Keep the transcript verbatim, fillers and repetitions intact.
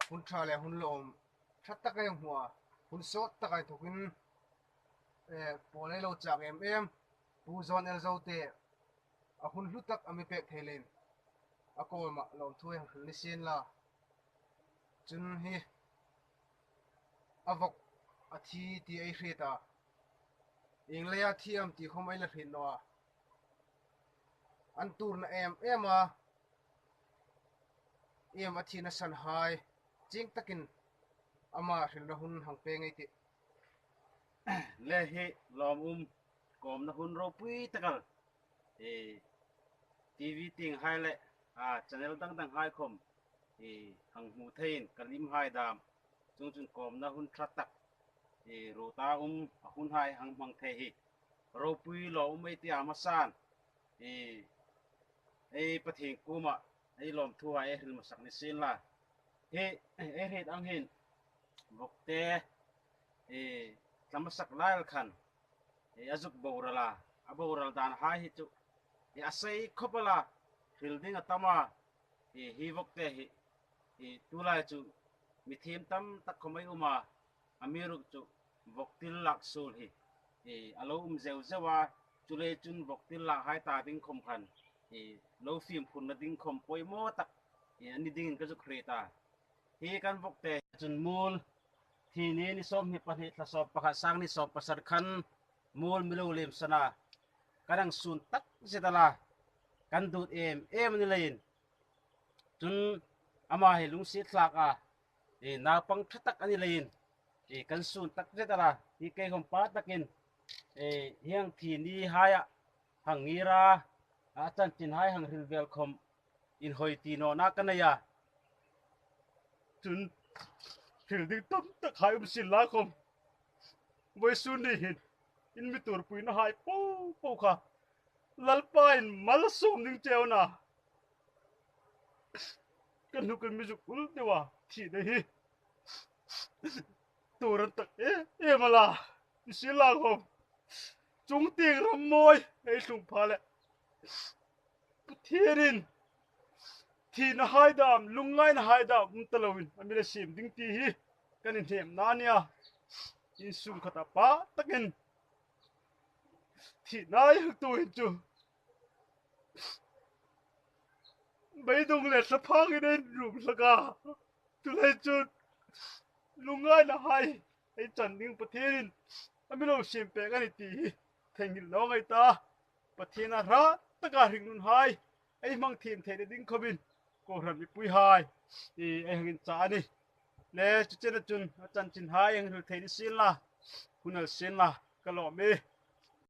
hun ṭha le hun lawm ṭha tak ei hmu a, hun sawt tak ei thukin, eh, pawl ei lo chak em em, Pu John L Zote, a hun hlu tak a mi pek thei leiin, a kuoma lawmthu ei hril ni sien la. Chun hi, a vawk a thi ti ei hriet a. Ieng leia thi am ti khom ei la hriet naw a. An tuorna em em a, em a thina sanhai, chieng takin ama hrilna hun hang pe ngei ei tih. Le hi lawm um, kawmna hun ropui tak el, eh, T V tienghai le, a, channel dang danghai khom, eh, hang hmu theiin ka limhai dam. Chuongchun kawmna hun ṭha tak, eh, ruot a um, a hunhai hang hmang thei hi ropui lawm um ei ti a hmasan, eh, ei Pathien kuoma ei lawmthuhai ei hril hmasak ni sien la. Hi, ei hriet ang hin, vawkte, eh, tla hmasak lai el khan, eh, a zuk boral a, a boral danhai hi chu, eh, a sei khop el a, hril ding a tam a, eh, hi vawkte hi, eh, tulai chu mi thiem tam tak khom ei um a, amiruokchu vawk til lak suol hi, eh, a lo um zeu zeu a, chuleiin chun vawk til lakhai ta ding khom khan, eh, lo fimkhurna ding khom poimaw tak, eh, a ni dingin ka zuk hriet a. Hi kan vawkte chun muol, thi ni ni sawmhni pahni, thla sawm pakhat, sang ni sawm pasari khan muol mi lo liem san a, kan hang sun tak zet el a, kan duot em em a ni leiin. Chun ama hi lungsiet hlak a, eh, naupang ṭha tak a ni leiin, eh, kan sun tak zet el a, hi kei khom pa takin, eh, hieng thi nihaia hang ngir a, a chanchinhai hang hril vel khom inhawi ti nawna ka nei a. Chun hril ding tam takhai um sien la khom, vawisun ni hin in mi tuorpuinahai po po kha Lalpa'n mal sawm ding cheu a na. Ka hnuk in mi zuk ul deu a, thina hi tuor an tak em em el a. Ni sien la khom, chungtieng ram mawi ei tlung pha leh, Pathienin thinahai dam, lungngainahai dam um ta loin a mi la siem ding ti hi kan inhnemna a nih a. Insung khata pa takin thina ei hriet tu hin chu beidong le thlaphangin ei rum hlak a. Chuleiin chun lungngainahai ei chan ding Pathienin a mi lo siem pek a nih ti hi theinghil naw ei ta. Pathien a hrat taka hringnunhai ei hmang thiem theina ding khomin kohran mipuihai, eh, ei hang inchah a nih. Le chu chena chun a chanchinhai hang hril thei ni sien la, hun el sien la, ka lawm e.